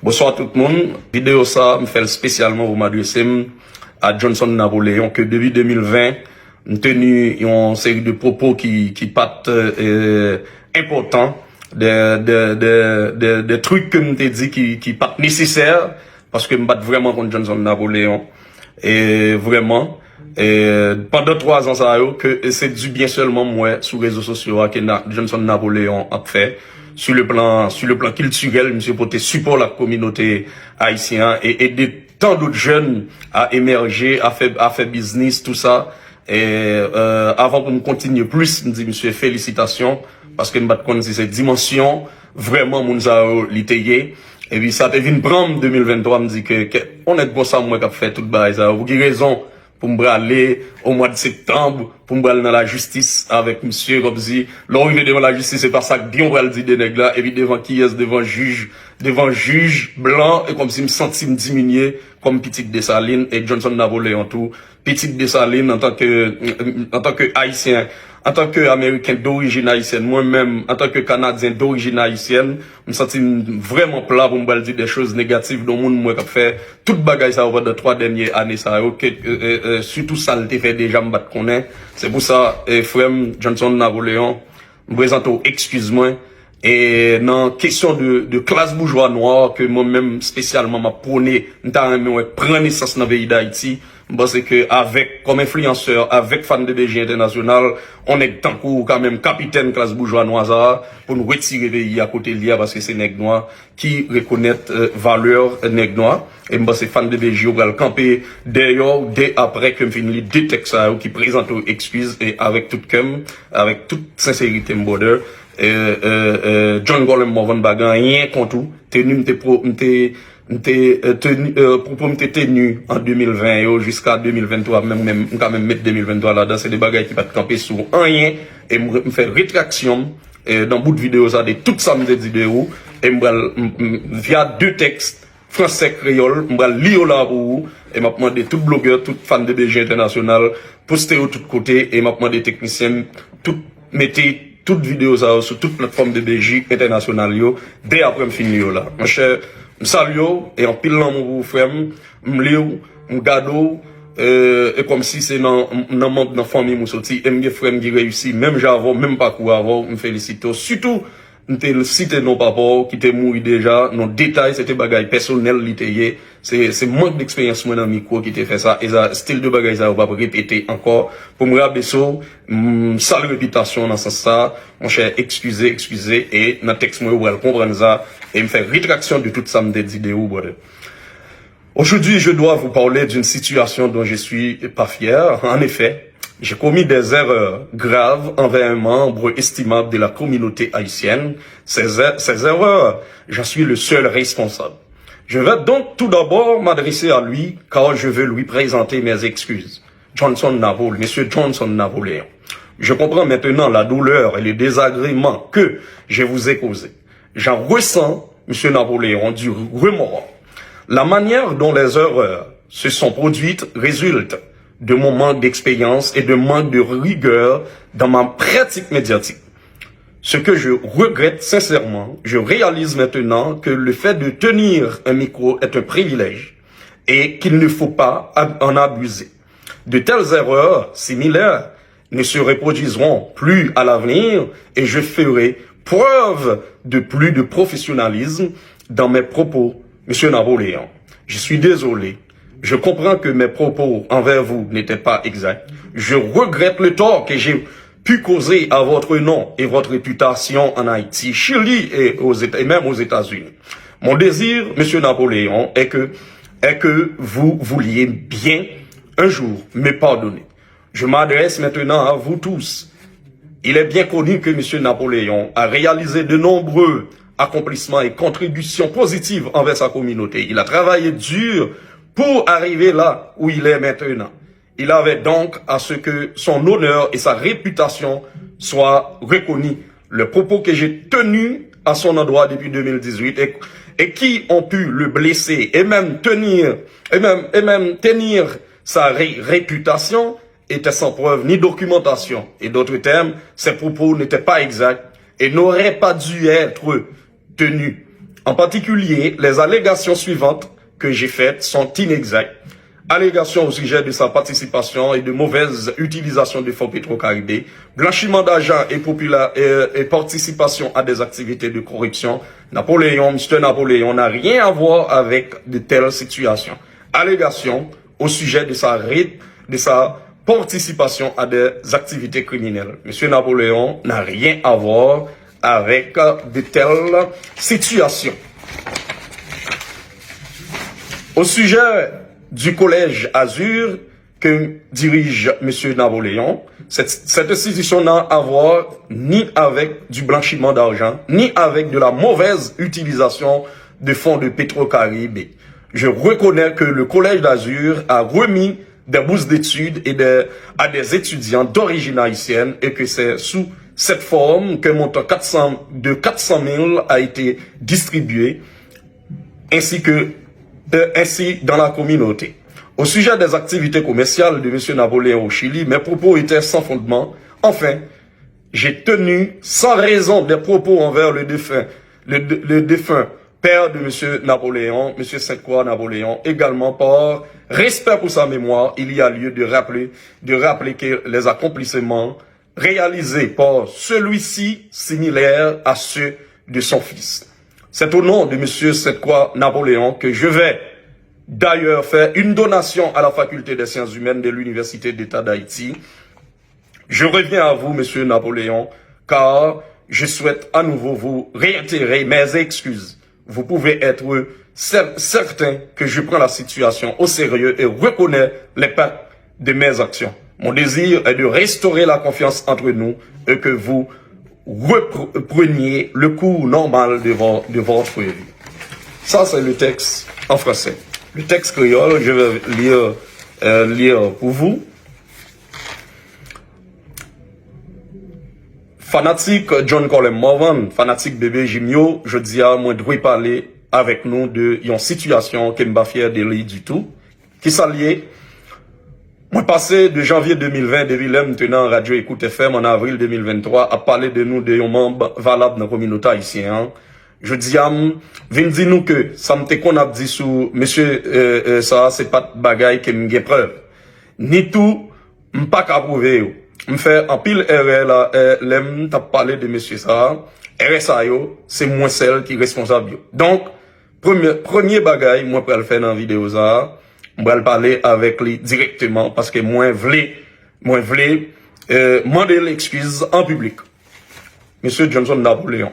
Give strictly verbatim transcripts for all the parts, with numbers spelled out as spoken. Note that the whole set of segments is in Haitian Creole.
Bonswa tout moun. Videyo sa, m fè l espesyalman pou m adrese m a Johnson Napoléon, ke depi de mil ven, m teni yon seri de pwopo ki, ki pa t, euh, enpòtan, de, de, de, de, de trik ke m te di ki, ki pa t nesesè, paske m pa t vrèman konn Johnson Napoléon. E vrèman, e pandan twa zan sa yo, ke se di byen sèlman m wè sou rezo sosyo a ke Na-, Johnson Napoléon ap fè. Sur le plan, sur le plan kiltirèl, misye pote sipò l ak kominote ayisyen an e ede tan dòt jèn a emèje, a fè, a fè biznis, tou sa. E, euh, avan pou m kontinye plis, m di misye felisitasyon, paske m pa t konn si se dimansyon vrèman moun sa yo li te ye. Epi sa te vin pran m de mil venntwa, m di ke, ke yon nèg konsa m wè k ap fè tout bagay sa yo. Pou ki rezon pou m prale o mwa de septanm, pou m pral nan lajistis avèk misye, kòmsi lè w rive devan lajistis, se pa sa k byen w pral di de nèg la, epi devan kiyès, devan jij, devan jij blan, e kòmsi m santi m diminye kòm pitit Desalin, e Johnson Napoléon tou, pitit Desalin antanke, antanke Ayisyen, antanke Ameriken dorijin ayisyèn, mwen menm, antanke Kanadyen dorijin ayisyèn, m santi m vrèman pla pou m pral di de choz negatif de yon moun m wè k ap fè tout bagay sa yo pandan twa dènye ane sa yo, ke, e, e, e, sitou sa l te fè deja m pa t konnen. Se pou sa, e, frè m Johnson Napoléon, m prezante w ekskiz mwen. E nan kesyon de, de klas boujwa nwa ke mwen menm espesyalman m ap pwone, m ta renmen wè pran nesans nan peyi Dayiti, m panse ke avèk, kòm enfliyansè, avèk Fan de B J Entènasyonal, yon nèg tankou w, kanmenm kapitèn klas boujwa nwa sa a, pou n retire peyi a kote l ye a, paske se nèg nwa ki rekonèt, euh, valè nèg nwa. E m panse Fan de B J yo pral kanpe dèyè w dè aprè ke m fin li de tèks sa yo ki prezante w ekskiz, e avèk tout kè m, avèk tout senserite m, brother. E, e, e, John Colem Morvan pa gen anyen kont ou. Teni m te pwo-, m te, m te, e, teni, e, pwopo m te teni an de mil ven yo jiska de mil venntwa, menm, menm, m ka menm met de mil venntwa ladan, se de bagay ki pa t kanpe sou anyen. E m, m fè retraksyon m, e, nan bout videyo sa de tout sa m te di de ou. E m pral, m, m, via de tèks fransè kreyòl, m pral li yo la pou ou. E m ap mande tout blogè, tout fan de B J entènasyonal, poste yo tout kote. E m ap mande teknisyen m, tout, mete tout videyo sa yo sou tout platfòm de B J entènasyonal yo, dè aprè m fin li yo la. Monchè, m salye w, e anpil lanmou pou ou, frè m. M li w, m gade w, e, e kòmsi se nan, nan manm nan fanmi m ou soti, e m gen frè m ki reyisi, menm jan avè w, menm pakou avè w, m felisite w. Sitou, m te site non papa w ki te mouri deja, non detay, se te bagay pèsonèl li te ye. Se, se mank deksperyans mwen nan mikwo ki te fè sa, e sa, stil de bagay sa yo p ap repete ankò. Pou m rabese w, m sal repitasyon w nan sans sa, monchè, ekskize, ekskize, e nan tèks mwen, ou pral konprann sa, e m fè retraksyon de tout sa m te di de ou, brother. Aujourd'hui, je dois vous parler d'une situation dont je suis pas fier. En effet, j'ai commis des erreurs graves envers un membre estimable de la communauté haïtienne. Ces, er-, ces erreurs, j'en suis le seul responsable. Je vais donc tout d'abord m'adresser à lui, car je veux lui présenter mes excuses. Johnson Napole, Monsieur Johnson Napoléon. Je comprends maintenant la douleur et le désagrément que je vous ai causé. J'en ressens, Monsieur Napoléon, du remords. La manière dont les erreurs se sont produites résulte de mon manque d'expérience et de manque de rigueur dans ma pratique médiatique. Ce que je regrette sincèrement, je réalise maintenant que le fait de tenir un micro est un privilège et qu'il ne faut pas ab-, en abuser. De telles erreurs similaires ne se reproduiront plus à l'avenir et je ferai preuve de plus de professionnalisme dans mes propos, Monsieur Napoléon. Je suis désolé. Je comprends que mes propos envers vous n'étaient pas exacts. Je regrette le tort que j'ai pu causer à votre nom et votre réputation en Haïti, Chili et aux Éta-, et même aux États-Unis. Mon désir, Monsieur Napoléon, est que, est que vous vouliez bien un jour me pardonner. Je m'adresse maintenant à vous tous. Il est bien connu que Monsieur Napoléon a réalisé de nombreux accomplissements et contributions positives envers sa communauté. Il a travaillé dur pour arriver là où il est maintenant. Il avait donc à ce que son honneur et sa réputation soient reconnus. Les propos que j'ai tenus à son endroit depuis deux mille dix-huit et, et qui ont pu le blesser et même tenir, et même, et même tenir sa ré-, réputation étaient sans preuve ni documentation. Et d'autres termes, ces propos n'étaient pas exacts et n'auraient pas dû être tenus. En particulier, les allégations suivantes que j'ai faites sont inexactes. Allégations au sujet de sa participation et de mauvaise utilisation de fonds Petro-Caribe, blanchiment d'argent et, popula- et, et participation à des activités de corruption. Napoléon, Mister Napoléon n'a rien à voir avec de telles situations. Allégations au sujet de sa, ré- de sa participation à des activités criminelles. Monsieur Napoléon n'a rien à voir avec de telles situations. Au sujet du collège Azur que dirige Monsieur Napoléon, cette, cette institution n'a à voir ni avec du blanchiment d'argent, ni avec de la mauvaise utilisation de fonds de Petro-Caribe. Je reconnais que le Collège d'Azur a remis des bourses d'études et des, à des étudiants d'origine haïtienne et que c'est sous cette forme qu'un montant quatre cents, de quatre cent mille a été distribué ainsi que euh, ainsi dans la communauté. Au sujet des activités commerciales de Monsieur Napoléon au Chili, mes propos étaient sans fondement. Enfin, j'ai tenu sans raison des propos envers le défunt, le, le défunt père de Monsieur Napoléon, Monsieur Sainte-Croix Napoléon, également par respect pour sa mémoire, il y a lieu de rappeler, de rappeler que les accomplissements réalisés par celui-ci similaires à ceux de son fils. C'est au nom de Monsieur Sainte-Croix Napoléon que je vais d'ailleurs faire une donation à la Faculté des Sciences Humaines de l'Université d'État d'Haïti. Je reviens à vous, Monsieur Napoléon, car je souhaite à nouveau vous réitérer mes excuses. Vous pouvez être cer- certain que je prends la situation au sérieux et reconnais l'impact de mes actions. Mon désir est de restaurer la confiance entre nous et que vous repreniez le cours normal de, vo- de votre vie. Ça, c'est le texte en français. Le texte créole, je vais lire, euh, lire pour vous. Fanatik John Colem Morvan, fanatik Bebe Jim yo, jodi a mwen dwe pale avèk nou de yon sitiyasyon ke m pa fyè de li ditou. Kisa l ye? Mwen pase de janvye de mil ven, depi lè m te nan Radyo Ecoute F M an avril de mil venntwa, ap pale de nou de yon manm valab nan kominote ayisyen an. Jodi a, m vin di nou ke sa m te konn ap di sou mesye, e, e, sa a, se pa t bagay ke m gen prèv. Ni tou, m pa ka pwouve yo. M fè anpil erè la, e, lè m t ap pale de mesye sa a. Erè sa yo, se mwen sèl ki responsab yo. Donk, premye, premye bagay mwen pral fè nan videyo sa a, m pral pale avèk li dirèkteman paske mwen vle, mwen vle, e, mande l eskiz an piblik. Mesye Johnson Napoléon.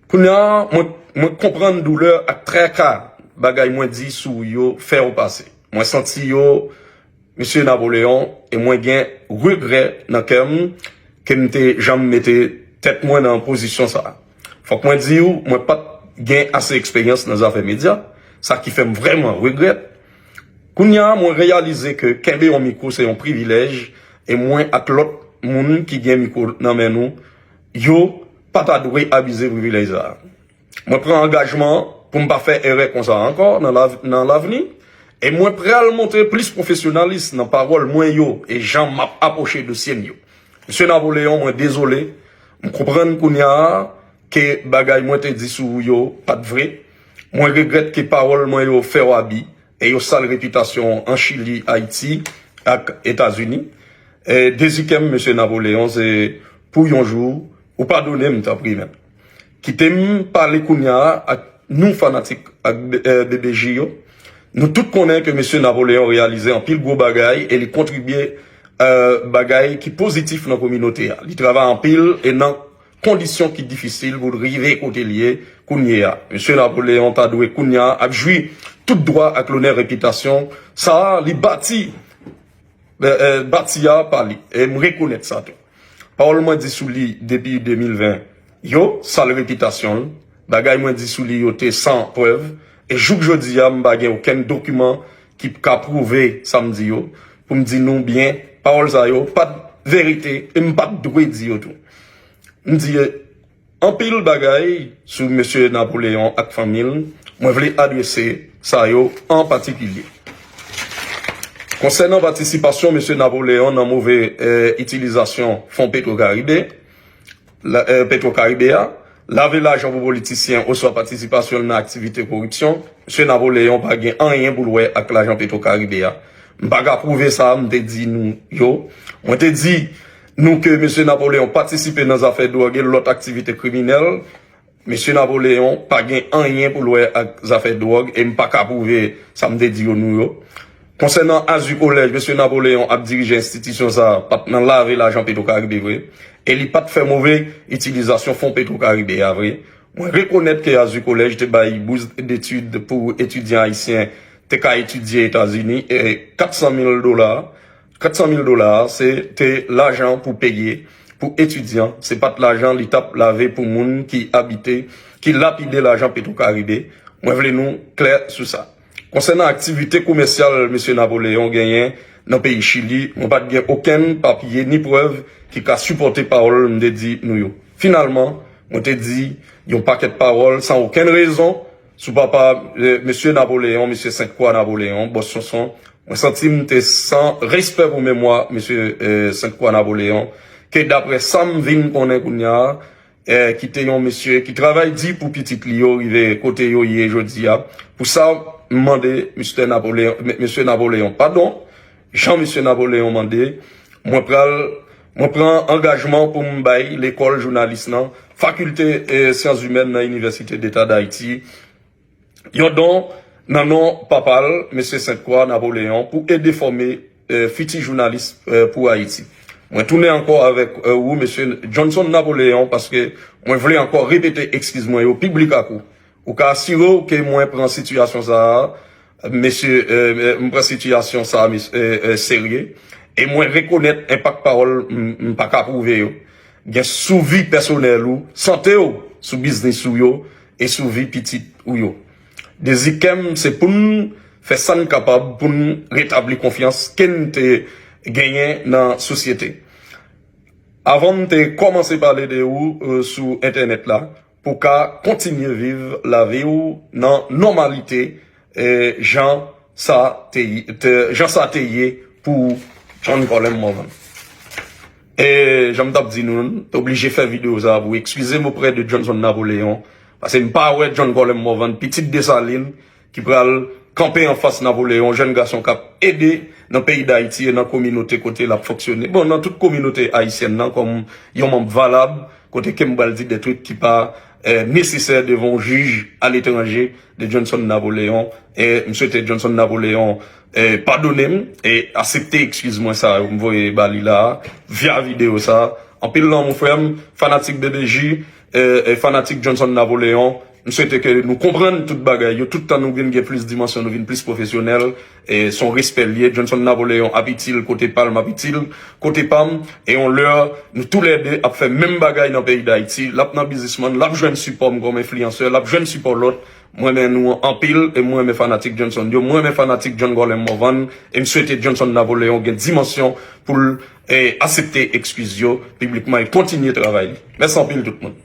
Kounye a, mwen, mwen konprann doulè ak traka bagay mwen di sou ou yo fè w pase. Mwen santi yo, mesye Napoléon, e mwen gen regrè nan kè m ke m te janm mete tèt mwen nan pozisyon sa a. Fòk mwen di w, mwen pa t gen ase eksperyans nan zafè medya, sa ki fè m vrèman regrèt. Kounye a, mwen reyalize ke kenbe yon mikwo se yon privilèj, e mwen ak lòt moun ki gen mikwo nan men nou, yo pa ta dwe abize privilèj sa a. Mwen pran angajman pou m pa fè erè konsa ankò nan lav- nan lavni, e mwen pral montre plis pwofesyonalis nan pawòl mwen yo e jan m ap apwoche dosye m yo. Mesye Napoléon, mwen dezole, m konprann kounye a ke bagay mwen te di sou ou yo pa t vre. Mwen regrèt ke pawòl mwen yo fè w abi e yo sal repitasyon w an Chili, Ayiti ak Etazini. E dezi kè m, mesye Napoléon, se pou yon jou ou padone m, tanpri, men. Kite m pale kounye a ak nou fanatik ak, e, B B J yo. Nou tout konnen ke mesye Napoléon reyalize anpil gwo bagay e li kontribye, e, bagay ki pozitif nan kominote a. Li travay anpil e nan kondisyon ki difisil pou l rive kote l ye kounye a. Mesye Napoléon ta dwe kounye a ap jwi tout dwa ak lonè repitasyon sa a li bati, e, e, bati a pa li. E m rekonèt sa tou. Pawòl mwen di sou li depi de mil ven yo sal repitasyon l. Bagay mwen di sou li yo te san prèv. E jouk jodi a, m pa gen okenn dokiman ki ka pwouve sa m di yo. Pou m di nou byen, pawòl sa yo pa t verite e m pa t dwe di yo tou. M di anpil bagay sou mesye Napoléon ak fanmi l. Mwen vle adrese sa yo an patikilye. Konsènan patisipasyon mesye Napoléon nan move, e, itilizasyon fon Petro Caribe, la, e, Petro Caribe a, Lave lajan pou politisyen oswa patisipasyon l nan aktivite koripsyon, Mesye Napoleon pa gen anyen pou l wè ak lajan Petro Caribe a. M pa ka pwouve sa m te di nou yo. Mwen te di nou ke Mesye Napoleon patisipe nan zafè dwòg e lòt aktivite kriminèl. Mesye Napoleon pa gen anyen pou l wè ak zafè dwòg e m pa ka pwouve sa m te di yo nou yo. Konsènan Azu Kolèj, Mesye Napoleon ap dirije enstitisyon sa a pa t nan lave lajan Petro Caribe vre, e li pa t fè move itilizasyon fon Petro Caribe a vre. Mwen rekonèt ke Azu Kolèj te bay bous detid pou etidyan ayisyen te ka etidye Etazini, e kat san mil dola, kat san mil dola a, se te lajan pou peye pou etidyan, se pa t lajan li t ap lave pou moun ki abite, ki lapide lajan Petro Caribe. Mwen vle nou klè sou sa. Konsènan aktivite komèsyal Mesye Napoleon genyen nan peyi Chili, mwen pa t gen okenn papye ni prèv ki ka sipòte pawòl m te di nou yo. Finalman, mwen te di yon pakèt pawòl san okenn rezon sou papa, eh, Mesye Napoleon, Mesye Sent Kwa Napoleon, Bòs Sonson. Mwen santi m te san respè pou memwa Mesye, eh, Sent Kwa Napoleon, ke daprè sa m vin konnen kounye a, eh, ki te yon mesye ki travay di pou pitit li yo rive kote yo ye jodi a. Pou sa, m mande Mistè Napoleon, M-, Mesye Napoleon padon, jan Mesye Napoleon mande, mwen pral, mwen pran angajman pou m bay lekòl jounalis nan, Fakilte, eh, Syans Imèn nan Inivèsite Deta Dayiti, yon don nan non papa l, Mesye Sent Kwa Napoleon, pou ede fòme, eh, fiti jounalis, eh, pou Ayiti. Mwen tounen ankò avèk, eh, ou, Mesye Johnson Napoleon, paske mwen vle ankò repete ekskiz mwen yo piblik ak ou. Ou ka asire w ke mwen pran sitiyasyon sa a, mesye, eh, eh, m pran sitiyasyon sa a, mes-, eh, eh, serye. E mwen rekonèt enpak pawòl m, m pa ka pwouve yo gen sou vi pèsonèl ou, sante w, sou biznis ou yo, e sou vi pitit ou yo. Dezi kè m se pou n fè sa n kapab pou n retabli konfyans ke n te genyen nan sosyete. Avan m te kòmanse pale de ou, eh, sou entènèt la, pou ka kontinye viv lavi w nan nòmalite, eh, jan sa te, te, jan sa te ye pou John Colem Morvan. E jan m t ap di nou, m te oblije fè videyo sa a pou eskize m oprè de Johnson Napoleon, paske m pa wè John Colem Morvan, pitit Desalin, ki pral kanpe anfas Napoleon, jèn gason k ap ede nan peyi Dayiti e nan kominote kote l ap fonksyone. Bon, nan tout kominote ayisyèn nan, kòm yon manm valab, kote ke m pral di de twit ki pa, eh, nesesè devan yon jij aletranje de Johnson Napoleon. E m swete Johnson Napoleon, eh, padone m e aksepte ekskiz mwen sa yo m voye ba li la a, via videyo sa a. Anpil lanmou, frè m, fanatik B B J, eh, eh, fanatik Johnson Napoleon. M swete ke nou konprann tout bagay yo, tout tan nou vin gen plis dimansyon, nou vin plis pwofesyonèl. E se yon respè l ye. Johnson Napoleon ap itil kote pa l, m ap itil kote pa m. E yon lè, nou toulède ap fè menm bagay nan peyi Dayiti. L ap nan biznisman, l ap jwenn sipò m kòm enfliyansè, l ap jwenn sipò lòt. Mwen renmen nou anpil e mwen renmen fanatik Johnson yo. Mwen renmen fanatik John Colem Morvan. E m swete Johnson Napoleon gen dimansyon pou l, eh, aksepte ekskiz yo piblikman e kontinye travay li. Mèsi anpil tout moun.